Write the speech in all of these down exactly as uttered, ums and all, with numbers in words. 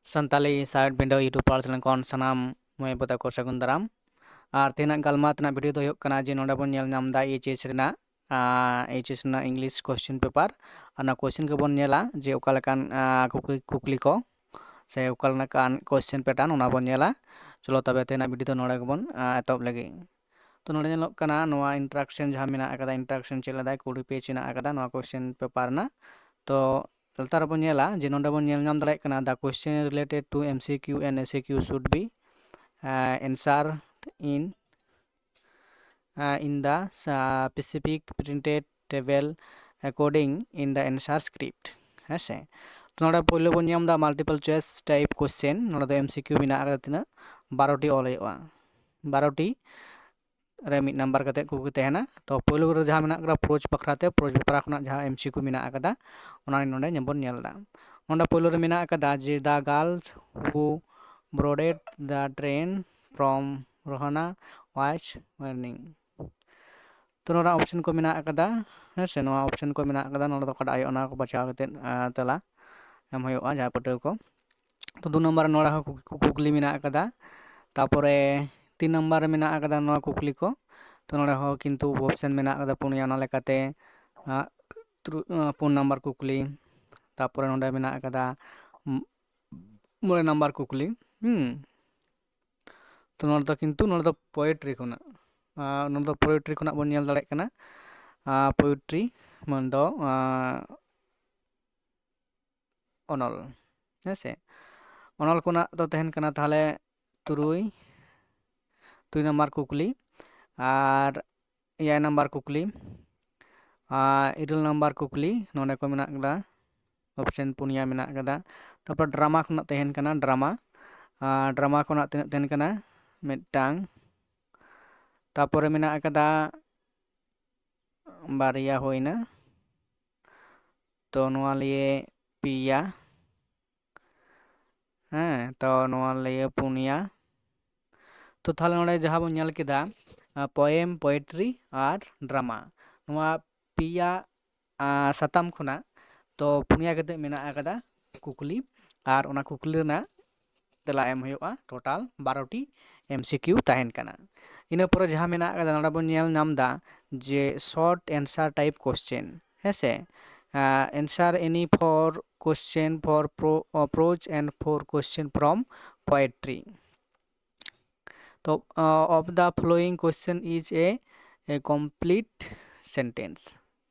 Santali side ᱵᱤᱱᱰᱟᱹ YouTube ᱯᱟᱨᱥᱟᱞ ᱠᱷᱚᱱ ᱥᱟᱱᱟᱢ ᱢᱟᱹᱭ ᱵᱟᱵᱩ ᱛᱟᱠᱚ ᱥᱟᱹᱜᱩᱱ ᱫᱟᱨᱟᱢ᱾ ᱟᱨ ᱛᱮᱦᱮᱧᱟᱜ ᱜᱟᱞᱢᱟᱨᱟᱣ ᱛᱮᱱᱟᱜ ᱵᱷᱤᱰᱤᱭᱳ ᱫᱚ ᱦᱩᱭᱩᱜ ᱠᱟᱱᱟ ᱡᱮ ᱱᱚᱰᱮ ᱵᱚᱱ ᱧᱮᱞ ᱧᱟᱢ ᱮᱫᱟ ᱮᱭᱤᱪ ᱮᱥ ᱨᱮᱱᱟᱜ, ᱮᱭᱤᱪ ᱮᱥ ᱨᱮᱱᱟᱜ ᱤᱝᱞᱤᱥ ᱠᱚᱥᱪᱮᱱ ᱯᱮᱯᱟᱨ᱾ ᱚᱱᱟ ᱠᱚᱥᱪᱮᱱ ᱠᱚᱵᱚᱱ ᱧᱮᱞᱟ ᱡᱮ ᱚᱠᱟ ᱞᱮᱠᱟᱱ, ᱟᱸ, ᱠᱩᱠᱞᱤ, ᱠᱩᱠᱞᱤ ᱠᱚ ᱥᱮ ᱚᱠᱟ ᱞᱮᱠᱟᱱ ᱠᱚᱥᱪᱮᱱ ᱯᱮᱴᱟᱨᱱ, ᱚᱱᱟ ᱵᱚᱱ ᱧᱮᱞᱟ᱾ ᱪᱚᱞᱚ ᱛᱚᱵᱮ ᱛᱮᱦᱮᱧᱟᱜ ᱵᱷᱤᱰᱤᱭᱳ ᱫᱚ ᱱᱚᱰᱮ ᱜᱮᱵᱚᱱ, ᱟᱸ, ᱮᱛᱚᱦᱚᱵ ᱞᱟᱹᱜᱤᱫ᱾ ᱛᱚ ᱱᱚᱰᱮ ᱧᱮᱞᱚᱜ ᱠᱟᱱᱟ ᱱᱚᱣᱟ ᱤᱱᱴᱨᱟᱠᱥᱮᱱ ᱡᱟᱦᱟᱸ ᱢᱮᱱᱟᱜ ᱟᱠᱟᱫᱟ, ᱤᱱᱴᱨᱟᱠᱥᱮᱱ ᱪᱮᱫ ᱞᱮᱫᱟᱭ, ᱠᱩᱲᱤ ᱯᱮᱡᱽ ᱦᱮᱱᱟᱜ ᱟᱠᱟᱫᱟ ᱱᱚᱣᱟ ᱠᱚᱥᱪᱮᱱ ᱯᱮᱯᱟᱨ ᱨᱮᱱᱟᱜ᱾ ᱛᱚ ᱞᱟᱛᱟᱨ ᱨᱮᱵᱚᱱ ᱧᱮᱞᱟ ᱡᱮ ᱱᱚᱰᱮ ᱵᱚᱱ ᱧᱮᱞ ᱧᱟᱢ ᱫᱟᱲᱮᱭᱟᱜ ᱠᱟᱱᱟ, the question related to M C Q and S A Q should be, uh, answered in, uh, in the, uh, specific printed table according in the answer script᱾ ᱦᱮᱸ ᱥᱮ, ᱛᱚ ᱱᱚᱰᱮ ᱯᱳᱭᱞᱳ ᱵᱚᱱ ᱧᱟᱢ ᱮᱫᱟ multiple choice type question᱾ ᱱᱚᱰᱮ ᱫᱚ M C Q ᱢᱮᱱᱟᱜ ᱟᱠᱟᱫᱟ ᱛᱤᱱᱟᱹᱜ? ᱵᱟᱨᱚᱴᱤ ᱚᱞ ᱦᱩᱭᱩᱜᱼᱟ, ᱵᱟᱨᱚᱴᱤ ᱨᱮ ᱢᱤᱫ ᱱᱟᱢᱵᱟᱨ ᱠᱟᱛᱮ ᱠᱩᱠᱞᱤ ᱛᱟᱦᱮᱱᱟ᱾ ᱛᱚ ᱯᱳᱭᱞᱳ ᱨᱮ ᱡᱟᱦᱟᱸ ᱢᱮᱱᱟᱜ ᱟᱠᱟᱫᱟ ᱯᱨᱳᱡᱽ ᱵᱟᱠᱷᱨᱟ ᱛᱮ, ᱯᱨᱳᱡᱽ ᱵᱟᱠᱷᱨᱟ ᱠᱷᱚᱱᱟᱜ ᱡᱟᱦᱟᱸ M C Q ᱢᱮᱱᱟᱜ ᱟᱠᱟᱫᱟ, ᱚᱱᱟ ᱱᱚᱰᱮ ᱵᱚᱱ ᱧᱮᱞ ᱮᱫᱟ᱾ ᱱᱚᱰᱮ ᱯᱳᱭᱞᱳ ᱨᱮ ᱢᱮᱱᱟᱜ ᱟᱠᱟᱫᱟ ᱡᱮ the girls who boarded the train from Rohana was wearing, ᱛᱚ ᱱᱚᱣᱟ ᱚᱯᱥᱮᱱ ᱠᱚ ᱢᱮᱱᱟᱜ ᱟᱠᱟᱫᱟ᱾ ᱦᱮᱸ ᱥᱮ, ᱱᱚᱣᱟ ᱚᱯᱥᱮᱱ ᱠᱚ ᱢᱮᱱᱟᱜ ᱟᱠᱟᱫᱟ, ᱱᱚᱰᱮ ᱫᱚ ᱚᱠᱟᱴᱟᱜ ᱦᱩᱭᱩᱜᱼᱟ, ᱚᱱᱟ ᱠᱚ ᱵᱟᱪᱷᱟᱣ ᱠᱟᱛᱮᱫ, ᱟᱸ, ᱛᱮᱞᱟ ᱮᱢ ᱦᱩᱭᱩᱜᱼᱟ ᱡᱟᱦᱟᱸᱭ ᱯᱟᱹᱴᱷᱩᱣᱟᱹ ᱠᱚ᱾ ᱛᱚ ᱫᱩ ᱱᱟᱢᱵᱟᱨ ᱨᱮ ᱱᱚᱰᱮ ᱦᱚᱸ ᱠᱩ-, ᱠᱩ-, ᱠᱩᱠᱞᱤ ᱢᱮᱱᱟᱜ ᱟᱠᱟᱫᱟ᱾ ᱛᱟᱯᱚᱨᱮ ᱛᱤᱱ ᱱᱟᱢᱵᱟᱨ ᱨᱮ ᱢᱮᱱᱟᱜ ᱟᱠᱟᱫᱟ ᱱᱚᱣᱟ ᱠᱩᱠᱞᱤ ᱠᱚ᱾ ᱛᱚ ᱱᱚᱰᱮ ᱦᱚᱸ ᱠᱤᱱᱛᱩ ᱚᱯᱥᱮᱱ ᱢᱮᱱᱟᱜ ᱟᱠᱟᱫᱟ ᱯᱩᱱᱭᱟ, ᱚᱱᱟ ᱞᱮᱠᱟᱛᱮ, ᱟᱸ, ᱛᱨᱩ-, ᱟᱸ, ᱯᱩᱱ ᱱᱟᱢᱵᱟᱨ ᱠᱩᱠᱞᱤ᱾ ᱛᱟᱯᱚᱨᱮ ᱱᱚᱰᱮ ᱢᱮᱱᱟᱜ ᱟᱠᱟᱫᱟ ᱢ-, ᱢᱚᱬᱮ ᱱᱟᱢᱵᱟᱨ ᱠᱩᱠᱞᱤ᱾ ᱦᱩᱸ᱾ ᱛᱚ ᱱᱚᱰᱮ ᱫᱚ ᱠᱤᱱᱛᱩ ᱱᱚᱰᱮ ᱫᱚ ᱯᱳᱭᱮᱴᱨᱤ ᱠᱷᱚᱱᱟᱜ, ᱟᱨ ᱱᱚᱰᱮ ᱫᱚ ᱯᱳᱭᱮᱴᱨᱤ ᱠᱷᱚᱱᱟᱜ ᱵᱚᱱ ᱧᱮᱞ ᱫᱟᱲᱮᱭᱟᱜ ᱠᱟᱱᱟ᱾ ᱟᱨ ᱯᱳᱭᱮᱴᱨᱤ ᱢᱟᱱᱮ ᱫᱚ, ᱟᱨ ᱚᱱᱚᱞ, ᱦᱮᱸ ᱥᱮ, ᱚᱱᱚᱞ ᱠᱷᱚᱱᱟᱜ ᱫᱚ ᱛᱟᱦᱮᱱ ᱠᱟᱱᱟ ᱛᱟᱦᱚᱞᱮ ᱛᱩᱨᱩᱭ, ᱛᱩᱨᱩᱭ ᱱᱟᱢᱵᱟᱨ ᱠᱩᱠᱞᱤ, ᱟᱨ ᱮᱭᱟᱭ ᱱᱟᱢᱵᱟᱨ ᱠᱩᱠᱞᱤ, ᱟᱨ ᱤᱨᱟᱹᱞ ᱱᱟᱢᱵᱟᱨ ᱠᱩᱠᱞᱤ ᱱᱚᱰᱮ ᱠᱚ ᱢᱮᱱᱟᱜ ᱠᱟᱫᱟ, ᱚᱯᱥᱮᱱ ᱯᱩᱱᱭᱟ ᱢᱮᱱᱟᱜ ᱠᱟᱫᱟ᱾ ᱛᱟᱨᱯᱚᱨ ᱰᱨᱟᱢᱟ ᱠᱷᱚᱱᱟᱜ ᱛᱟᱦᱮᱱ ᱠᱟᱱᱟ, ᱰᱨᱟᱢᱟ, ᱟᱨ ᱰᱨᱟᱢᱟ ᱠᱷᱚᱱᱟᱜ ᱛᱤᱱᱟᱹᱜ ᱛᱟᱦᱮᱱ ᱠᱟᱱᱟ? ᱢᱤᱫᱴᱟᱝ᱾ ᱛᱟᱨᱯᱚᱨᱮ ᱢᱮᱱᱟᱜ ᱟᱠᱟᱫᱟ ᱵᱟᱨᱭᱟ ᱦᱩᱭᱱᱟ᱾ ᱛᱚ ᱱᱚᱣᱟ ᱞᱤᱭᱮ ᱯᱮᱭᱟ᱾ ᱦᱮᱸ, ᱛᱚ ᱱᱚᱣᱟ ᱞᱤᱭᱮ ᱯᱩᱱᱭᱟ᱾ ᱛᱚ ᱛᱟᱦᱞᱮ ᱱᱚᱰᱮ ᱡᱟᱦᱟᱸ ᱵᱚᱱ ᱧᱮᱞ ᱠᱮᱫᱟ, ᱟᱸ, ᱯᱳᱭᱮᱢ, ᱯᱳᱭᱮᱴᱨᱤ ᱟᱨ ᱰᱨᱟᱢᱟ, ᱱᱚᱣᱟ ᱯᱮᱭᱟ, ᱟᱸ, ᱥᱟᱛᱟᱢ ᱠᱷᱚᱱᱟᱜ ᱛᱚ ᱯᱩᱱᱭᱟ ᱠᱟᱛᱮ ᱢᱮᱱᱟᱜ ᱟᱠᱟᱫᱟ ᱠᱩᱠᱞᱤ᱾ ᱟᱨ ᱚᱱᱟ ᱠᱩᱠᱞᱤ ᱨᱮᱱᱟᱜ ᱛᱮᱞᱟ ᱮᱢ ᱦᱩᱭᱩᱜᱼᱟ᱾ ᱴᱳᱴᱟᱞ ᱵᱟᱨᱚ ᱴᱤ ᱮᱢ ᱥᱤ ᱠᱤᱭᱩ ᱛᱟᱦᱮᱱ ᱠᱟᱱᱟ᱾ ᱤᱱᱟᱹ ᱯᱚᱨᱮ ᱡᱟᱦᱟᱸ ᱢᱮᱱᱟᱜ ᱟᱠᱟᱫᱟ, ᱱᱚᱰᱮ ᱵᱚᱱ ᱧᱮᱞ ᱧᱟᱢ ᱮᱫᱟ ᱡᱮ short answer type question, ᱦᱮᱸ ᱥᱮ? Answer any for question for pro- prose and for question from poetry. ᱛᱚ, of the following question is a complete sentence.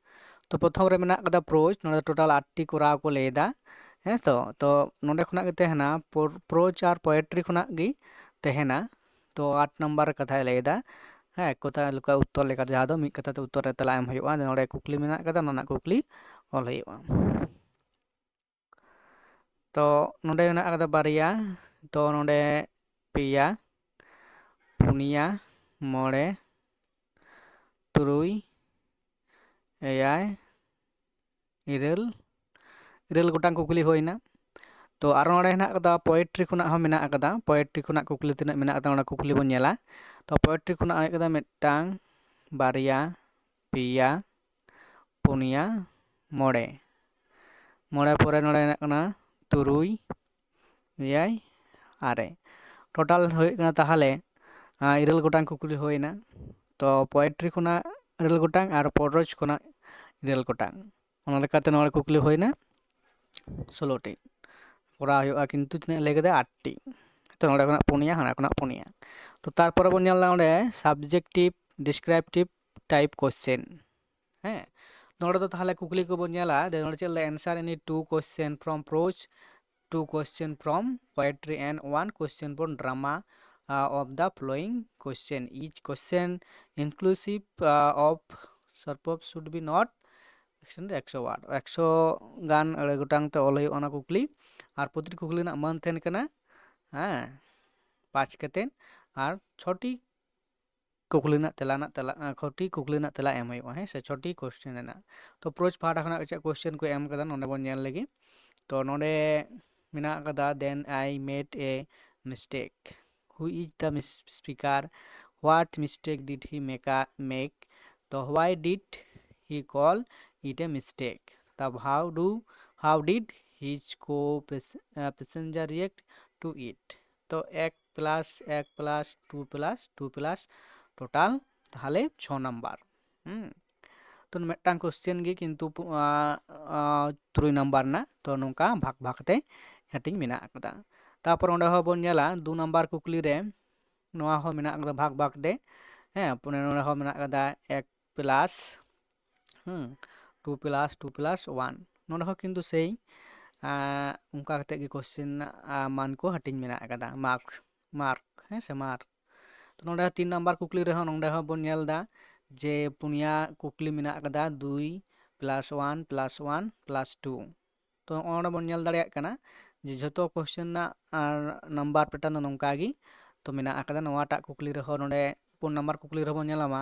ᱛᱚ, ᱯᱨᱚᱛᱷᱚᱢ ᱨᱮ ᱢᱮᱱᱟᱜ ᱠᱟᱫᱟ prose, ᱱᱚᱰᱮ ᱴᱳᱴᱟᱞ ᱟᱴ ᱴᱤ ᱠᱚᱨᱟᱣ ᱠᱚ ᱞᱟᱹᱭ ᱮᱫᱟ, ᱦᱮᱸ ᱛᱚ᱾ ᱛᱚ, ᱱᱚᱰᱮ ᱠᱷᱚᱱᱟᱜ ᱜᱮ ᱛᱟᱦᱮᱱᱟ, prose ᱟᱨ poetry ᱠᱷᱚᱱᱟᱜ ᱜᱮ ᱛᱟᱦᱮᱱᱟ᱾ ᱛᱚ, ᱟᱴ ᱱᱟᱢᱵᱟᱨ ᱠᱟᱛᱷᱟᱭ ᱞᱟᱹᱭ ᱮᱫᱟ, ᱦᱮᱸ, ᱮᱠ ᱠᱟᱛᱷᱟ ᱞᱮᱠᱟ ᱩᱛᱛᱚᱨ ᱞᱮᱠᱟ, ᱡᱟᱦᱟᱸ ᱫᱚ ᱢᱤᱫ ᱠᱟᱛᱷᱟ ᱛᱮ ᱩᱛᱛᱚᱨ ᱨᱮ ᱛᱮᱞᱟ ᱮᱢ ᱦᱩᱭᱩᱜᱼᱟ᱾ ᱱᱚᱰᱮ ᱠᱩᱠᱞᱤ ᱢᱮᱱᱟᱜ ᱠᱟᱫᱟ, ᱚᱱᱟ ᱨᱮᱱᱟᱜ ᱠᱩᱠᱞᱤ ᱚᱞ ᱦᱩᱭᱩᱜᱼᱟ᱾ ᱛᱚ, ᱱᱚᱰᱮ ᱢᱮᱱᱟᱜ ᱠᱟᱫᱟ ᱵᱟᱨᱭᱟ, ᱛᱚ, ᱱᱚᱰᱮ ᱯᱮᱭᱟ, ᱯᱩᱱᱭᱟ, ᱢᱚᱬᱮ, ᱛᱩᱨᱩᱭ, ᱮᱭᱟᱭ, ᱤᱨᱟᱹᱞ, ᱤᱨᱟᱹᱞ ᱜᱚᱴᱟᱝ ᱠᱩᱠᱞᱤ ᱦᱩᱭᱱᱟ᱾ ᱛᱚ, ᱟᱨᱚ ᱱᱚᱰᱮ ᱦᱮᱱᱟᱜ ᱠᱟᱫᱟ, poetry ᱠᱷᱚᱱᱟᱜ ᱦᱚᱸ ᱢᱮᱱᱟᱜ ᱠᱟᱫᱟ᱾ Poetry ᱠᱷᱚᱱᱟᱜ ᱠᱩᱠᱞᱤ ᱛᱤᱱᱟᱹᱜ ᱢᱮᱱᱟᱜ ᱠᱟᱫᱟ, ᱚᱱᱟ ᱠᱩᱠᱞᱤ ᱵᱚᱱ ᱧᱮᱞᱟ᱾ ᱛᱚ, poetry ᱠᱷᱚᱱᱟᱜ ᱦᱩᱭᱩᱜ ᱠᱟᱱᱟ ᱢᱤᱫᱴᱟᱝ, ᱵᱟᱨᱭᱟ, ᱯᱮᱭᱟ, ᱯᱩᱱᱭᱟ, ᱢᱚᱬᱮ᱾ ᱢᱚᱬᱮ ᱯᱚᱨᱮ ᱱᱚᱰᱮ ᱦᱮᱱᱟᱜ ᱠᱟᱱᱟ ᱛᱩᱨᱩᱭ, ᱮᱭᱟᱭ, ᱟᱨᱮ᱾ ᱴᱳᱴᱟᱞ ᱦᱩᱭᱩᱜ ᱠᱟᱱᱟ ᱛᱟᱦᱚᱞᱮ, ᱟᱸ, ᱤᱨᱟᱹᱞ ᱜᱚᱴᱟᱝ ᱠᱩᱠᱞᱤ ᱦᱩᱭᱱᱟ᱾ ᱛᱚ, poetry ᱠᱷᱚᱱᱟᱜ ᱤᱨᱟᱹᱞ ᱜᱚᱴᱟᱝ ᱟᱨ prose ᱠᱷᱚᱱᱟᱜ ᱤᱨᱟᱹᱞ ᱜᱚᱴᱟᱝ᱾ ᱚᱱᱟ ᱞᱮᱠᱟᱛᱮ ᱱᱚᱰᱮ ᱠᱩᱠᱞᱤ ᱦᱩᱭᱱᱟ ᱥᱳᱞᱳ ᱴᱤ᱾ ᱠᱚᱨᱟᱣ ᱦᱩᱭᱩᱜᱼᱟ, ᱠᱤᱱᱛᱩ ᱛᱤᱱᱟᱹᱜ ᱞᱟᱹᱭ ᱠᱮᱫᱟ? ᱟᱴ ᱴᱤ᱾ ᱛᱚ, ᱱᱚᱰᱮ ᱠᱷᱚᱱᱟᱜ ᱯᱩᱱᱭᱟ, ᱦᱟᱱᱟ ᱠᱷᱚᱱᱟᱜ ᱯᱩᱱᱭᱟ᱾ ᱛᱚ, ᱛᱟᱨᱯᱚᱨᱮ ᱵᱚᱱ ᱧᱮᱞ ᱮᱫᱟ ᱱᱚᱰᱮ subjective descriptive type question᱾ ᱦᱮᱸ, ᱱᱚᱰᱮ ᱫᱚ ᱛᱟᱦᱚᱞᱮ ᱠᱩᱠᱞᱤ ᱠᱚᱵᱚᱱ ᱧᱮᱞᱟ᱾ ᱫᱮ ᱱᱚᱰᱮ ᱪᱮᱫ ᱞᱟᱹᱭ, answer any two question from prose, two question from poetry and one question from drama, uh, of the following question. Each question inclusive, uh, of ᱥᱚᱨᱯᱚᱵ should be not ᱮᱠᱥᱚ ᱨᱮ ᱮᱠᱥᱚ word, ᱮᱠᱥᱚ ᱜᱟᱱ ᱟᱹᱲᱟᱹ ᱜᱚᱴᱟᱝ ᱛᱮ ᱚᱞ ᱦᱩᱭᱩᱜᱼᱟ ᱚᱱᱟ ᱠᱩᱠᱞᱤ᱾ ᱟᱨ ᱯᱨᱚᱛᱤᱴᱤ ᱠᱩᱠᱞᱤ ᱨᱮᱱᱟᱜ ᱢᱟᱹᱱ ᱛᱟᱦᱮᱱ ᱠᱟᱱᱟ, ᱦᱮᱸ, ᱯᱟᱸᱪ ᱠᱟᱛᱮᱫ᱾ ᱟᱨ ᱪᱷᱚᱴᱤ ᱠᱩᱠᱞᱤ ᱨᱮᱱᱟᱜ ᱛᱮᱞᱟ ᱨᱮᱱᱟᱜ ᱛᱮᱞᱟ, ᱟᱸ, ᱪᱷᱚᱴᱤ ᱠᱩᱠᱞᱤ ᱨᱮᱱᱟᱜ ᱛᱮᱞᱟ ᱮᱢ ᱦᱩᱭᱩᱜᱼᱟ, ᱦᱮᱸ ᱥᱮ, ᱪᱷᱚᱴᱤ question ᱨᱮᱱᱟᱜ᱾ ᱛᱚ, prose ᱯᱟᱦᱴᱟ ᱠᱷᱚᱱᱟᱜ ᱪᱮᱫ question ᱠᱚ ᱮᱢ ᱠᱟᱫᱟ, ᱱᱚᱰᱮ ᱵᱚᱱ ᱧᱮᱞ ᱞᱮᱜᱮ᱾ ᱛᱚ, ᱱᱚᱰᱮ ᱢᱮᱱᱟᱜ ᱠᱟᱫᱟ, then I made a mistake. Who is the mis- speaker? What mistake did he make a- make? ᱛᱚ, why did he call it a mistake? ᱛᱚ, how do- how did his co passenger react to it. ᱛᱚ ᱮᱠ plus ᱮᱠ plus two plus two plus total ᱛᱟᱦᱚᱞᱮ ᱪᱷᱚ number. ᱦᱩᱸ᱾ ᱛᱚ ᱢᱤᱫᱴᱟᱝ ᱠᱚᱥᱪᱮᱱ ᱜᱮ ᱠᱤᱱᱛᱩ ᱯᱩ- ᱟ, ᱟ, ᱛᱩᱨᱩᱭ ᱱᱟᱢᱵᱟᱨ ᱨᱮᱱᱟᱜ, ᱛᱚ ᱱᱚᱝᱠᱟ ᱵᱷᱟᱜᱽ ᱵᱷᱟᱜᱽ ᱛᱮ ᱦᱟᱹᱴᱤᱧ ᱢᱮᱱᱟᱜ ᱟᱠᱟᱫᱟ᱾ ᱛᱟᱨᱯᱚᱨ ᱚᱸᱰᱮ ᱦᱚᱸ ᱵᱚᱱ ᱧᱮᱞᱟ ᱫᱩ ᱱᱟᱢᱵᱟᱨ ᱠᱩᱠᱞᱤ ᱨᱮ ᱱᱚᱣᱟ ᱦᱚᱸ ᱢᱮᱱᱟᱜ ᱟᱠᱟᱫᱟ ᱵᱷᱟᱜᱽ ᱵᱷᱟᱜᱽ ᱛᱮ᱾ ᱦᱮᱸ, ᱯᱩᱱᱮ ᱱᱚᱰᱮ ᱦᱚᱸ ᱢᱮᱱᱟᱜ ᱟᱠᱟᱫᱟ ᱮᱠ ᱯᱞᱟᱥ ᱦᱩᱸ two plus two plus one. ᱱᱚᱰᱮ ᱦᱚᱸ ᱠᱤᱱᱛᱩ ᱥᱮᱭ ᱟᱸ, ᱚᱱᱠᱟ ᱠᱟᱛᱮ ᱜᱮ ᱠᱚᱥᱪᱮᱱ ᱨᱮᱱᱟᱜ ᱟᱸ, ᱢᱟᱱ ᱠᱚ ᱦᱟᱹᱴᱤᱧ ᱢᱮᱱᱟᱜ ᱟᱠᱟᱫᱟ, ᱢᱟᱨᱠ ᱢᱟᱨᱠ ᱦᱮᱸ ᱥᱮ ᱢᱟᱨᱠ᱾ ᱛᱚ ᱱᱚᱰᱮ ᱦᱚᱸ ᱛᱤᱱ ᱱᱟᱢᱵᱟᱨ ᱠᱩᱠᱞᱤ ᱨᱮᱦᱚᱸ ᱱᱚᱰᱮ ᱦᱚᱸ ᱵᱚᱱ ᱧᱮᱞ ᱮᱫᱟ ᱡᱮ ᱯᱩᱱᱭᱟ ᱠᱩᱠᱞᱤ ᱢᱮᱱᱟᱜ ᱟᱠᱟᱫᱟ, ᱫᱩᱭ plus one plus one plus two. ᱛᱚ ᱱᱚᱜᱼᱚ ᱱᱚᱰᱮ ᱵᱚᱱ ᱧᱮᱞ ᱫᱟᱲᱮᱭᱟᱜ ᱠᱟᱱᱟ ᱡᱮ ᱡᱷᱚᱛᱚ ᱠᱚᱥᱪᱮᱱ ᱨᱮᱱᱟᱜ ᱟᱨ ᱱᱟᱢᱵᱟᱨ ᱯᱮᱴᱟᱨᱱ ᱫᱚ ᱱᱚᱝᱠᱟ ᱜᱮ ᱛᱚ ᱢᱮᱱᱟᱜ ᱟᱠᱟᱫᱟ᱾ ᱱᱚᱣᱟᱴᱟᱜ ᱠᱩᱠᱞᱤ ᱨᱮᱦᱚᱸ ᱱᱚᱰᱮ ᱯᱩᱱ ᱱᱟᱢᱵᱟᱨ ᱠᱩᱠᱞᱤ ᱨᱮᱦᱚᱸ ᱵᱚᱱ ᱧᱮᱞᱟ ᱢᱟ,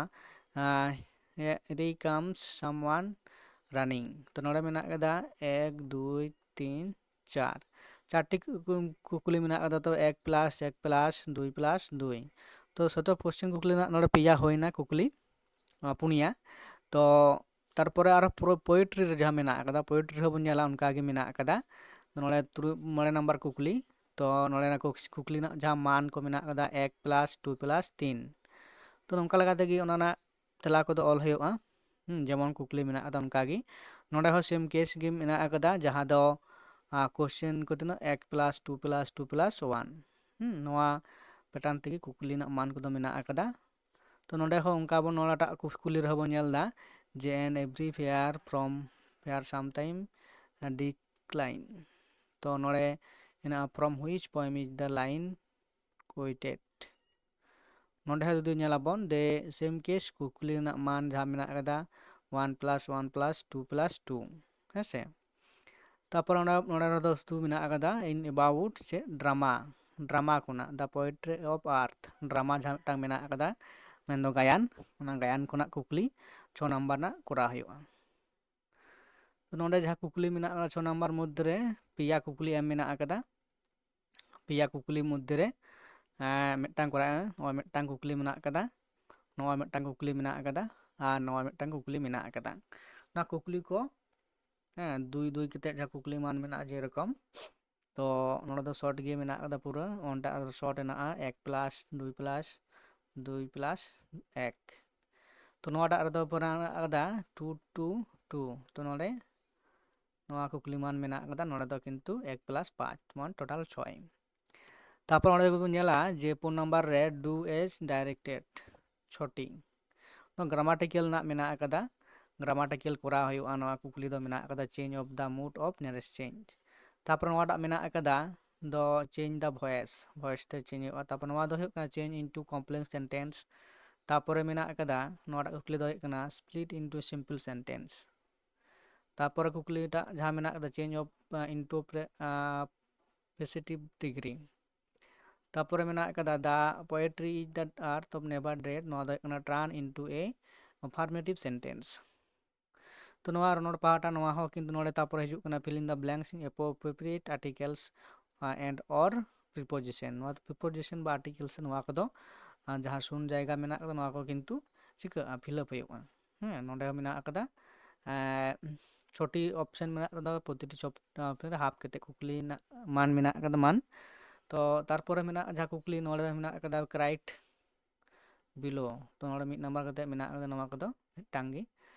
ᱟᱸ, here comes someone running᱾ ᱛᱚ ᱱᱚᱰᱮ ᱢᱮᱱᱟᱜ ᱟᱠᱟᱫᱟ ᱮᱠ, ᱫᱩᱭ, ᱛᱤᱱ, ᱪᱟᱨ᱾ ᱪᱟᱨᱴᱤ ᱠᱩ-, ᱠᱩᱠᱞᱤ ᱢᱮᱱᱟᱜ ᱟᱠᱟᱫᱟ, ᱛᱚ ᱮᱠ ᱯᱞᱟᱥ ᱮᱠ ᱯᱞᱟᱥ ᱫᱩᱭ ᱯᱞᱟᱥ ᱫᱩᱭ᱾ ᱛᱚ ᱥᱚᱛᱚ ᱠᱚᱥᱪᱮᱱ ᱠᱩᱠᱞᱤ ᱨᱮᱱᱟᱜ ᱱᱚᱰᱮ ᱯᱮᱭᱟ ᱦᱩᱭᱱᱟ ᱠᱩᱠᱞᱤ, ᱟᱸ, ᱯᱩᱱᱭᱟ᱾ ᱛᱚ ᱛᱟᱨᱯᱚᱨᱮ ᱟᱨᱦᱚᱸ ᱯᱩᱨᱟᱹ ᱯᱳᱭᱮᱴᱨᱤ ᱨᱮ ᱡᱟᱦᱟᱸ ᱢᱮᱱᱟᱜ ᱟᱠᱟᱫᱟ, ᱯᱳᱭᱮᱴᱨᱤ ᱨᱮᱦᱚᱸ ᱵᱚᱱ ᱧᱮᱞᱟ ᱚᱱᱠᱟ ᱜᱮ ᱢᱮᱱᱟᱜ ᱟᱠᱟᱫᱟ᱾ ᱛᱚ ᱱᱚᱰᱮ ᱛᱩᱨᱩᱭ, ᱢᱚᱬᱮ ᱱᱟᱢᱵᱟᱨ ᱠᱩᱠᱞᱤ, ᱛᱚ ᱱᱚᱰᱮᱱᱟᱜ ᱠᱩᱠ-, ᱠᱩᱠᱞᱤ ᱨᱮᱱᱟᱜ ᱡᱟᱦᱟᱸ ᱢᱟᱱ ᱠᱚ ᱢᱮᱱᱟᱜ ᱟᱠᱟᱫᱟ ᱮᱠ ᱯᱞᱟᱥ ᱴᱩ ᱯᱞᱟᱥ ᱛᱤᱱ᱾ ᱛᱚ ᱱᱚᱝᱠᱟ ᱞᱮᱠᱟ ᱛᱮᱜᱮ ᱚᱱᱟ ᱨᱮᱱᱟᱜ ᱛᱮᱞᱟ ᱠᱚᱫᱚ ᱚᱞ ᱦᱩᱭᱩᱜᱼᱟ᱾ ᱦᱩᱸ, ᱡᱮᱢᱚᱱ ᱠᱩᱠᱞᱤ ᱢᱮᱱᱟᱜ ᱟᱠᱟᱫᱟ ᱚᱱᱠᱟ ᱜᱮ᱾ ᱱᱚᱰᱮ ᱦᱚᱸ ᱥᱮᱢ ᱠᱮᱥ ᱜᱮ ᱢᱮᱱᱟᱜ ᱟᱠᱟᱫᱟ, ᱡᱟᱦᱟᱸ ᱫᱚ ᱠᱚᱥᱪᱮᱱ ᱠᱚ ᱛᱤᱱᱟᱹᱜ ᱮᱠ plus two plus two plus one. ᱦᱩᱸ, ᱱᱚᱣᱟ ᱯᱮᱴᱟᱨᱱ ᱛᱮᱜᱮ ᱠᱩᱠᱞᱤ ᱨᱮᱱᱟᱜ ᱢᱟᱱ ᱠᱚᱫᱚ ᱢᱮᱱᱟᱜ ᱟᱠᱟᱫᱟ᱾ ᱛᱚ ᱱᱚᱰᱮ ᱦᱚᱸ ᱚᱱᱠᱟ ᱵᱚᱱ ᱱᱚᱣᱟᱴᱟᱜ ᱠᱩᱠᱞᱤ ᱨᱮᱦᱚᱸ ᱵᱚᱱ ᱧᱮᱞ ᱮᱫᱟ ᱡᱮ an average fare from fare sometime decline᱾ ᱛᱚ ᱱᱚᱰᱮ ᱦᱮᱱᱟᱜᱼᱟ from which poem is the line quoted᱾ ᱱᱚᱰᱮ ᱦᱚᱸ ᱡᱩᱫᱤ ᱧᱮᱞᱟᱵᱚᱱ the same case ᱠᱩᱠᱞᱤ ᱨᱮᱱᱟᱜ ᱢᱟᱱ ᱡᱟᱦᱟᱸ ᱢᱮᱱᱟᱜ ᱟᱠᱟᱫᱟ one plus one plus two plus two, ᱦᱮᱸ ᱥᱮ᱾ ᱛᱟᱨᱯᱚᱨ ᱚᱸᱰᱮ, ᱱᱚᱰᱮ ᱨᱮᱫᱚ ᱥᱩᱫᱷᱩ ᱢᱮᱱᱟᱜ ᱟᱠᱟᱫᱟ in about ᱪᱮᱫ ᱰᱨᱟᱢᱟ, ᱰᱨᱟᱢᱟ ᱠᱷᱚᱱᱟᱜ the poetry of earth, drama ᱡᱟᱦᱟᱸ ᱢᱤᱫᱴᱟᱝ ᱢᱮᱱᱟᱜ ᱟᱠᱟᱫᱟ, ᱢᱮᱱᱫᱚ ᱜᱟᱭᱟᱱ, ᱚᱱᱟ ᱜᱟᱭᱟᱱ ᱠᱷᱚᱱᱟᱜ ᱠᱩᱠᱞᱤ ᱪᱷᱚ ᱱᱟᱢᱵᱟᱨ ᱨᱮᱱᱟᱜ ᱠᱚᱨᱟᱣ ᱦᱩᱭᱩᱜᱼᱟ᱾ ᱛᱚ ᱱᱚᱰᱮ ᱡᱟᱦᱟᱸ ᱠᱩᱠᱞᱤ ᱢᱮᱱᱟᱜ ᱟᱠᱟᱫᱟ ᱪᱷᱚ ᱱᱟᱢᱵᱟᱨ ᱢᱚᱫᱽᱫᱷᱮ ᱨᱮ ᱯᱮᱭᱟ ᱠᱩᱠᱞᱤ ᱮᱢ ᱢᱮᱱᱟᱜ ᱟᱠᱟᱫᱟ᱾ ᱯᱮᱭᱟ ᱠᱩᱠᱞᱤ ᱢᱚᱫᱽᱫᱷᱮ ᱨᱮ, ᱮᱸ, ᱢᱤᱫᱴᱟᱝ ᱠᱚᱨᱟᱜ ᱢᱮ᱾ ᱱᱚᱜᱼᱚᱭ ᱢᱤᱫᱴᱟᱝ ᱠᱩᱠᱞᱤ ᱢᱮᱱᱟᱜ ᱟᱠᱟᱫᱟ, ᱱᱚᱜᱼᱚᱭ ᱢᱤᱫᱴᱟᱝ ᱠᱩᱠᱞᱤ ᱢᱮᱱᱟᱜ ᱟᱠᱟᱫᱟ, ᱟᱨ ᱱᱚᱣᱟ ᱢᱤᱫᱴᱟᱝ ᱠᱩᱠᱞᱤ ᱢᱮᱱᱟᱜ ᱟᱠᱟᱫᱟ᱾ ᱚᱱᱟ ᱠᱩᱠᱞᱤ ᱠᱚ ᱦᱮᱸ, ᱫᱩᱭ ᱫᱩᱭ ᱠᱟᱛᱮ ᱡᱟᱦᱟᱸ ᱠᱩᱠᱞᱤ ᱢᱟᱱ ᱢᱮᱱᱟᱜᱼᱟ ᱡᱮᱨᱚᱠᱚᱢ, ᱛᱚ ᱱᱚᱰᱮ ᱫᱚ ᱥᱚᱨᱴ ᱜᱮ ᱢᱮᱱᱟᱜ ᱠᱟᱫᱟ ᱯᱩᱨᱟᱹ, ᱚᱱᱴᱟᱜ ᱨᱮᱫᱚ ᱥᱚᱨᱴ ᱦᱮᱱᱟᱜᱼᱟ ᱮᱠ ᱯᱞᱟᱥ ᱫᱩᱭ ᱯᱞᱟᱥ ᱫᱩᱭ ᱯᱞᱟᱥ ᱮᱠ᱾ ᱛᱚ ᱱᱚᱣᱟᱴᱟᱜ ᱨᱮᱫᱚ ᱯᱩᱨᱟᱹ ᱢᱮᱱᱟᱜ ᱠᱟᱫᱟ ᱴᱩ ᱴᱩ ᱴᱩ᱾ ᱛᱚ ᱱᱚᱰᱮ ᱱᱚᱣᱟ ᱠᱩᱠᱞᱤ ᱢᱟᱱ ᱢᱮᱱᱟᱜ ᱠᱟᱫᱟ, ᱱᱚᱰᱮ ᱫᱚ ᱠᱤᱱᱛᱩ ᱮᱠ ᱯᱞᱟᱥ ᱯᱟᱸᱪ, ᱢᱟᱱ ᱴᱳᱴᱟᱞ ᱪᱷᱚᱭ᱾ ᱛᱟᱨᱯᱚᱨ ᱚᱸᱰᱮ ᱵᱚᱱ ᱧᱮᱞᱟ ᱡᱮ ᱯᱩᱱ ᱱᱟᱢᱵᱟᱨ ᱨᱮ do as directed ᱪᱷᱚᱴᱤ, ᱱᱚᱣᱟ ᱜᱨᱟᱢᱟᱴᱤᱠᱮᱞ ᱨᱮᱱᱟᱜ ᱢᱮᱱᱟᱜ ᱟᱠᱟᱫᱟ, ᱜᱨᱟᱢᱟᱴᱤᱠᱮᱞ ᱠᱚᱨᱟᱣ ᱦᱩᱭᱩᱜᱼᱟ᱾ ᱱᱚᱣᱟ ᱠᱩᱠᱞᱤ ᱫᱚ ᱢᱮᱱᱟᱜ ᱟᱠᱟᱫᱟ change of the mode of nearest change᱾ ᱛᱟᱨᱯᱚᱨ ᱱᱚᱣᱟᱴᱟᱜ ᱢᱮᱱᱟᱜ ᱟᱠᱟᱫᱟ ᱫᱚ change the voice, voice ᱛᱮ change ᱦᱩᱭᱩᱜᱼᱟ᱾ ᱛᱟᱨᱯᱚᱨ ᱱᱚᱣᱟ ᱫᱚ ᱦᱩᱭᱩᱜ ᱠᱟᱱᱟ change into complex sentence᱾ ᱛᱟᱨᱯᱚᱨᱮ ᱢᱮᱱᱟᱜ ᱟᱠᱟᱫᱟ, ᱱᱚᱣᱟᱴᱟᱜ ᱠᱩᱠᱞᱤ ᱫᱚ ᱦᱩᱭᱩᱜ ᱠᱟᱱᱟ split into simple sentence᱾ ᱛᱟᱨᱯᱚᱨᱮ ᱠᱩᱠᱞᱤᱴᱟᱜ ᱡᱟᱦᱟᱸ ᱢᱮᱱᱟᱜ ᱟᱠᱟᱫᱟ change of, ᱟᱸ, interpre-, ᱟᱸ, positive degree᱾ ᱛᱟᱨᱯᱚᱨᱮ ᱢᱮᱱᱟᱜ ᱟᱠᱟᱫᱟ the poetry is the art of never dread, ᱱᱚᱣᱟ ᱫᱚ ᱦᱩᱭᱩᱜ ᱠᱟᱱᱟ turn into a affirmative sentence᱾ ᱛᱚ ᱱᱚᱣᱟ ᱨᱚᱱᱚᱲ ᱯᱟᱦᱴᱟ ᱱᱚᱣᱟ ᱦᱚᱸ ᱠᱤᱱᱛᱩ ᱱᱚᱰᱮ ᱛᱟᱨᱯᱚᱨᱮ ᱦᱤᱡᱩᱜ ᱠᱟᱱᱟ fill in the blanks in appropriate articles, ᱟᱸ, and or preposition᱾ ᱱᱚᱣᱟ ᱫᱚ preposition ᱵᱟ articles ᱱᱚᱣᱟ ᱠᱚᱫᱚ, ᱟᱸ, ᱡᱟᱦᱟᱸ ᱥᱩᱱ ᱡᱟᱭᱜᱟ ᱢᱮᱱᱟᱜ ᱠᱟᱫᱟ ᱱᱚᱣᱟ ᱠᱚ ᱠᱤᱱᱛᱩ ᱪᱤᱠᱟᱹᱜᱼᱟ, fill up ᱦᱩᱭᱩᱜᱼᱟ᱾ ᱦᱮᱸ, ᱱᱚᱰᱮ ᱦᱚᱸ ᱢᱮᱱᱟᱜ ᱟᱠᱟᱫᱟ, ᱮᱸ, ᱪᱷᱚᱴᱤ option ᱢᱮᱱᱟᱜ ᱟᱠᱟᱫᱟ, ᱯᱨᱚᱛᱤᱴᱤ ᱪᱷᱚᱯ-, option ᱨᱮ half ᱠᱟᱛᱮ ᱠᱩᱠᱞᱤ ᱨᱮᱱᱟᱜ ᱢᱟᱱ ᱢᱮᱱᱟᱜ ᱟᱠᱟᱫᱟ, ᱢᱟᱱ᱾ ᱛᱚ ᱛᱟᱨᱯᱚᱨᱮ ᱢᱮᱱᱟᱜ ᱡᱟᱦᱟᱸ ᱠᱩᱠᱞᱤ ᱱᱚᱰᱮ ᱢᱮᱱᱟᱜ ᱟᱠᱟᱫᱟ write below᱾ ᱛᱚ ᱱᱚᱰᱮ ᱢᱤᱫ ᱱᱟᱢᱵᱟᱨ ᱠᱟᱛᱮ ᱢᱮᱱᱟᱜ ᱟᱠᱟᱫᱟ ᱱᱚᱣᱟ ᱠᱚᱫᱚ ᱢᱤᱫᱴᱟᱝ ᱜᱮ᱾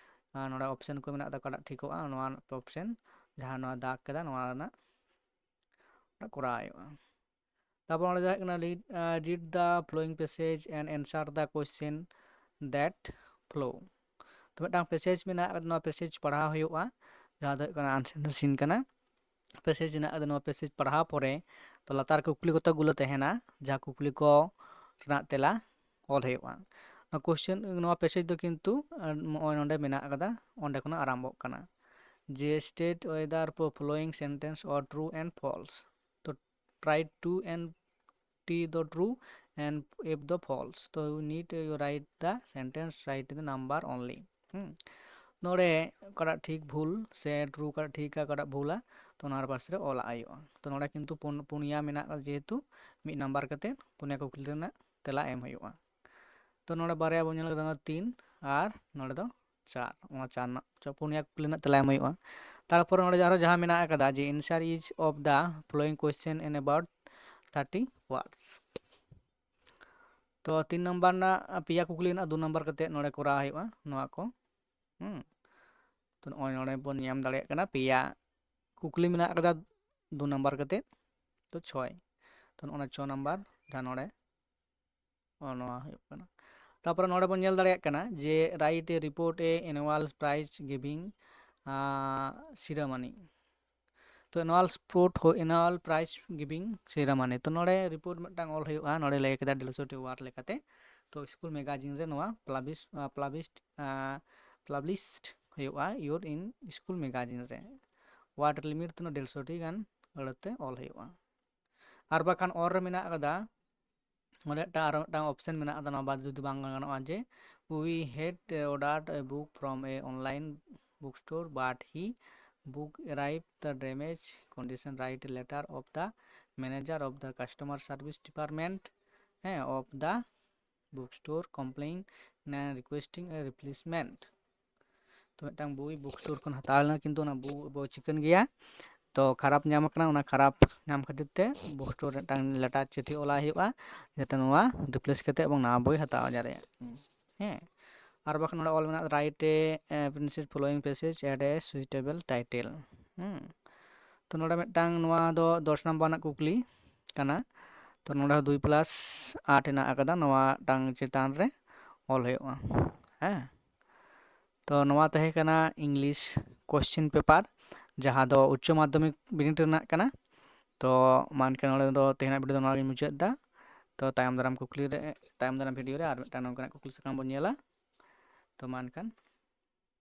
ᱟᱨ ᱱᱚᱰᱮ option ᱠᱚ ᱢᱮᱱᱟᱜ ᱟᱠᱟᱫᱟ, ᱚᱠᱟᱴᱟᱜ ᱴᱷᱤᱠᱚᱜᱼᱟ ᱱᱚᱣᱟ option, ᱡᱟᱦᱟᱸ ᱱᱚᱣᱟ ᱫᱟᱜᱽ ᱠᱟᱫᱟ ᱱᱚᱣᱟ ᱨᱮᱱᱟᱜ ᱠᱚᱨᱟᱣ ᱦᱩᱭᱩᱜᱼᱟ᱾ ᱛᱟᱨᱯᱚᱨ ᱚᱸᱰᱮ ᱡᱟᱦᱟᱸ ᱦᱩᱭᱩᱜ ᱠᱟᱱᱟ read, ᱟᱸ, read the following passage and answer the question that follow᱾ ᱛᱚ ᱢᱤᱫᱴᱟᱝ passage ᱢᱮᱱᱟᱜ ᱟᱠᱟᱫᱟ, ᱱᱚᱣᱟ passage ᱯᱟᱲᱦᱟᱣ ᱦᱩᱭᱩᱜᱼᱟ, ᱡᱟᱦᱟᱸ ᱫᱚ ᱦᱩᱭᱩᱜ ᱠᱟᱱᱟ answer the scene ᱠᱟᱱᱟ᱾ Passage ᱦᱮᱱᱟᱜ ᱟᱠᱟᱫᱟ, ᱱᱚᱣᱟ passage ᱯᱟᱲᱦᱟᱣ ᱯᱚᱨᱮ ᱛᱚ ᱞᱟᱛᱟᱨ ᱠᱩᱠᱞᱤ ᱠᱚ ᱛᱚᱠᱜᱩᱞᱟᱹ ᱛᱟᱦᱮᱱᱟ, ᱡᱟᱦᱟᱸ ᱠᱩᱠᱞᱤ ᱠᱚ ᱨᱮᱱᱟᱜ ᱛᱮᱞᱟ ᱚᱞ ᱦᱩᱭᱩᱜᱼᱟ᱾ ᱱᱚᱣᱟ question, ᱱᱚᱣᱟ passage ᱫᱚ ᱠᱤᱱᱛᱩ, ᱟᱸ, ᱱᱚᱜᱼᱚᱭ ᱱᱚᱰᱮ ᱢᱮᱱᱟᱜ ᱟᱠᱟᱫᱟ, ᱚᱸᱰᱮ ᱠᱷᱚᱱᱟᱜ ᱟᱨᱟᱢᱵᱷᱚᱜ ᱠᱟᱱᱟ ᱡᱮ state whether following sentence are true and false᱾ ᱛᱚ write two and T ᱫᱚ true and F ᱫᱚ false᱾ ᱛᱚ you need you write the sentence, write the number only. ᱦᱩᱸ, ᱱᱚᱰᱮ ᱚᱠᱟᱴᱟᱜ ᱴᱷᱤᱠ ᱵᱷᱩᱞ ᱥᱮ true ᱚᱠᱟᱴᱟᱜ ᱴᱷᱤᱠᱟ ᱚᱠᱟᱴᱟᱜ ᱵᱷᱩᱞᱟ, ᱛᱚ ᱚᱱᱟ ᱯᱟᱥᱮ ᱨᱮ ᱚᱞᱟᱜ ᱦᱩᱭᱩᱜᱼᱟ᱾ ᱛᱚ ᱱᱚᱰᱮ ᱠᱤᱱᱛᱩ ᱯᱩᱱ-, ᱯᱩᱱᱭᱟ ᱢᱮᱱᱟᱜ ᱟᱠᱟᱫᱟ, ᱡᱮᱦᱮᱛᱩ ᱢᱤᱫ ᱱᱟᱢᱵᱟᱨ ᱠᱟᱛᱮ ᱯᱩᱱᱭᱟ ᱠᱩᱠᱞᱤ ᱨᱮᱱᱟᱜ ᱛᱮᱞᱟ ᱮᱢ ᱦᱩᱭᱩᱜᱼᱟ᱾ ᱛᱚ ᱱᱚᱰᱮ ᱵᱟᱨᱭᱟ ᱵᱚᱱ ᱧᱮᱞ ᱠᱮᱫᱟ, ᱱᱚᱰᱮ ᱛᱤᱱ ᱟᱨ ᱱᱚᱰᱮ ᱫᱚ ᱪᱟᱨ, ᱚᱱᱟ ᱪᱟᱨ ᱨᱮᱱᱟᱜ ᱪᱚ ᱯᱩᱱᱭᱟ ᱠᱩᱠᱞᱤ ᱨᱮᱱᱟᱜ ᱛᱮᱞᱟ ᱮᱢ ᱦᱩᱭᱩᱜᱼᱟ᱾ ᱛᱟᱨᱯᱚᱨ ᱱᱚᱰᱮ ᱟᱨᱦᱚᱸ ᱡᱟᱦᱟᱸ ᱢᱮᱱᱟᱜ ᱟᱠᱟᱫᱟ ᱡᱮ answer each of the following question in about thirty words᱾ ᱛᱚ ᱛᱤᱱ ᱱᱟᱢᱵᱟᱨ ᱨᱮᱱᱟᱜ ᱯᱮᱭᱟ ᱠᱩᱠᱞᱤ ᱨᱮᱱᱟᱜ ᱫᱩ ᱱᱟᱢᱵᱟᱨ ᱠᱟᱛᱮ ᱱᱚᱰᱮ ᱠᱚᱨᱟᱣ ᱦᱩᱭᱩᱜᱼᱟ ᱱᱚᱣᱟ ᱠᱚ᱾ ᱦᱩᱸ᱾ ᱛᱚ ᱱᱚᱜᱼᱚᱭ ᱱᱚᱰᱮ ᱵᱚᱱ ᱧᱟᱢ ᱫᱟᱲᱮᱭᱟᱜ ᱠᱟᱱᱟ ᱯᱮᱭᱟ ᱠᱩᱠᱞᱤ ᱢᱮᱱᱟᱜ ᱟᱠᱟᱫᱟ ᱫᱩ ᱱᱟᱢᱵᱟᱨ ᱠᱟᱛᱮ᱾ ᱛᱚ ᱪᱷᱚᱭ, ᱛᱚ ᱱᱚᱜᱼᱚ ᱱᱚᱣᱟ ᱪᱷᱚ ᱱᱟᱢᱵᱟᱨ ᱡᱟᱦᱟᱸ ᱱᱚᱰᱮ ᱱᱚᱜᱼᱚ ᱱᱚᱣᱟ ᱦᱩᱭᱩᱜ ᱠᱟᱱᱟ᱾ ᱛᱟᱯᱚᱨᱮ ᱱᱚᱰᱮ ᱵᱚᱱ ᱧᱮᱞ ᱫᱟᱲᱮᱭᱟᱜ ᱠᱟᱱᱟ ᱡᱮ write a report a annual prize giving ceremony᱾ ᱛᱚ annual sport ᱦᱚ annual prize giving ceremony, ᱛᱚ ᱱᱚᱰᱮ ᱨᱤᱯᱳᱨᱴ ᱢᱤᱫᱴᱟᱝ ᱚᱞ ᱦᱩᱭᱩᱜᱼᱟ᱾ ᱱᱚᱰᱮ ᱞᱟᱹᱭ ᱠᱮᱫᱟ ᱰᱮᱲᱥᱚ ᱴᱤ ᱳᱣᱟᱨᱰ ᱞᱮᱠᱟᱛᱮ᱾ ᱛᱚ ᱥᱠᱩᱞ ᱢᱮᱜᱟᱡᱤᱱ ᱨᱮ ᱱᱚᱣᱟ ᱯᱟᱵᱽᱞᱤᱥ ᱯᱟᱵᱽᱞᱤᱥᱰ ᱯᱟᱵᱽᱞᱤᱥᱰ ᱦᱩᱭᱩᱜᱼᱟ ᱤᱭᱳᱨ ᱤᱱ ᱥᱠᱩᱞ ᱢᱮᱜᱟᱡᱤᱱ ᱨᱮ᱾ ᱳᱣᱟᱨᱰ ᱞᱤᱢᱤᱴ ᱛᱤᱱᱟᱹᱜ? ᱰᱮᱲᱥᱚ ᱴᱤ ᱜᱟᱱ ᱟᱹᱲᱟᱹᱛᱮ ᱚᱞ ᱦᱩᱭᱩᱜᱼᱟ᱾ ᱟᱨ ᱵᱟᱠᱷᱟᱱ ᱚᱞ ᱨᱮ ᱢᱮᱱᱟᱜ ᱟᱠᱟᱫᱟ ᱚᱸᱰᱮ ᱢᱤᱫᱴᱟᱝ ᱟᱨᱚ ᱢᱤᱫᱴᱟᱝ ᱚᱯᱥᱮᱱ ᱢᱮᱱᱟᱜ ᱟᱠᱟᱫᱟ, ᱱᱚᱣᱟ ᱵᱟᱫ ᱡᱩᱫᱤ ᱵᱟᱝ ᱜᱟᱱᱚᱜᱼᱟ ᱡᱮ we had ordered a book from a online bookstore but he book arrived the damage condition, write a letter of the manager of the customer service department ᱦᱮᱸ of the bookstore complaining and requesting a replacement᱾ ᱛᱚ ᱢᱤᱫᱴᱟᱝ ᱵᱳᱭ book store ᱠᱷᱚᱱ ᱦᱟᱛᱟᱣ ᱞᱮᱱᱟ, ᱠᱤᱱᱛᱩ ᱚᱱᱟ ᱵᱳᱭ ᱪᱤᱠᱟᱹᱱ ᱜᱮᱭᱟ, ᱛᱚ ᱠᱷᱟᱨᱟᱯ ᱧᱟᱢ ᱟᱠᱟᱱᱟ᱾ ᱚᱱᱟ ᱠᱷᱟᱨᱟᱯ ᱧᱟᱢ ᱠᱷᱟᱹᱛᱤᱨ ᱛᱮ ᱵᱩᱠ ᱥᱴᱳᱨ ᱨᱮ ᱢᱤᱫᱴᱟᱝ ᱞᱮᱴᱟᱨ ᱪᱤᱴᱷᱤ ᱚᱞᱟᱭ ᱦᱩᱭᱩᱜᱼᱟ, ᱡᱟᱛᱮ ᱱᱚᱣᱟ ᱨᱤᱯᱞᱮᱥ ᱠᱟᱛᱮ ᱮᱵᱚᱝ ᱱᱟᱣᱟ ᱵᱳᱭ ᱦᱟᱛᱟᱣ ᱫᱟᱲᱮᱭᱟᱜ᱾ ᱦᱮᱸ, ᱟᱨ ᱵᱟᱠᱷᱟᱱ ᱱᱚᱰᱮ ᱚᱞ ᱢᱮᱱᱟᱜᱼᱟ write a princess following passage at a suitable title᱾ ᱦᱮᱸ, ᱛᱚ ᱱᱚᱰᱮ ᱢᱤᱫᱴᱟᱝ ᱱᱚᱣᱟ ᱫᱚ ᱫᱚᱥ ᱱᱟᱢᱵᱟᱨ ᱨᱮᱱᱟᱜ ᱠᱩᱠᱞᱤ ᱠᱟᱱᱟ᱾ ᱛᱚ ᱱᱚᱰᱮ ᱦᱚᱸ ᱫᱩᱭ ᱯᱞᱟᱥ ᱟᱴ ᱦᱮᱱᱟᱜ ᱟᱠᱟᱫᱟ, ᱱᱚᱣᱟ ᱢᱤᱫᱴᱟᱝ ᱪᱮᱛᱟᱱ ᱨᱮ ᱚᱞ ᱦᱩᱭᱩᱜᱼᱟ᱾ ᱦᱮᱸ, ᱛᱚ ᱱᱚᱣᱟ ᱛᱟᱦᱮᱸ ᱠᱟᱱᱟ ᱤᱝᱞᱤᱥ ᱠᱚᱥᱪᱮᱱ ᱯᱮᱯᱟᱨ, ᱡᱟᱦᱟᱸ ᱫᱚ ᱩᱪᱪᱚ ᱢᱟᱫᱽᱫᱷᱚᱢᱤᱠ ᱵᱤᱱᱤᱰ ᱨᱮᱱᱟᱜ ᱠᱟᱱᱟ᱾ ᱛᱚ ᱢᱟ ᱮᱱᱠᱷᱟᱱ ᱱᱚᱰᱮ ᱫᱚ ᱛᱮᱦᱮᱧᱟᱜ ᱵᱷᱤᱰᱤᱭᱳ ᱫᱚ ᱱᱚᱣᱟ ᱜᱤᱧ ᱢᱩᱪᱟᱹᱫ ᱮᱫᱟ᱾ ᱛᱚ ᱛᱟᱭᱚᱢ ᱫᱟᱨᱟᱢ ᱠᱩᱠᱞᱤ ᱨᱮ, ᱛᱟᱭᱚᱢ ᱫᱟᱨᱟᱢ ᱵᱷᱤᱰᱤᱭᱳ ᱨᱮ ᱟᱨ ᱢᱤᱫᱴᱟᱝ ᱱᱚᱝᱠᱟᱱᱟᱜ ᱠᱩᱠᱞᱤ ᱥᱟᱠᱟᱢ ᱵᱚᱱ ᱧᱮᱞᱟ᱾ ᱛᱚ ᱢᱟ ᱮᱱᱠᱷᱟᱱ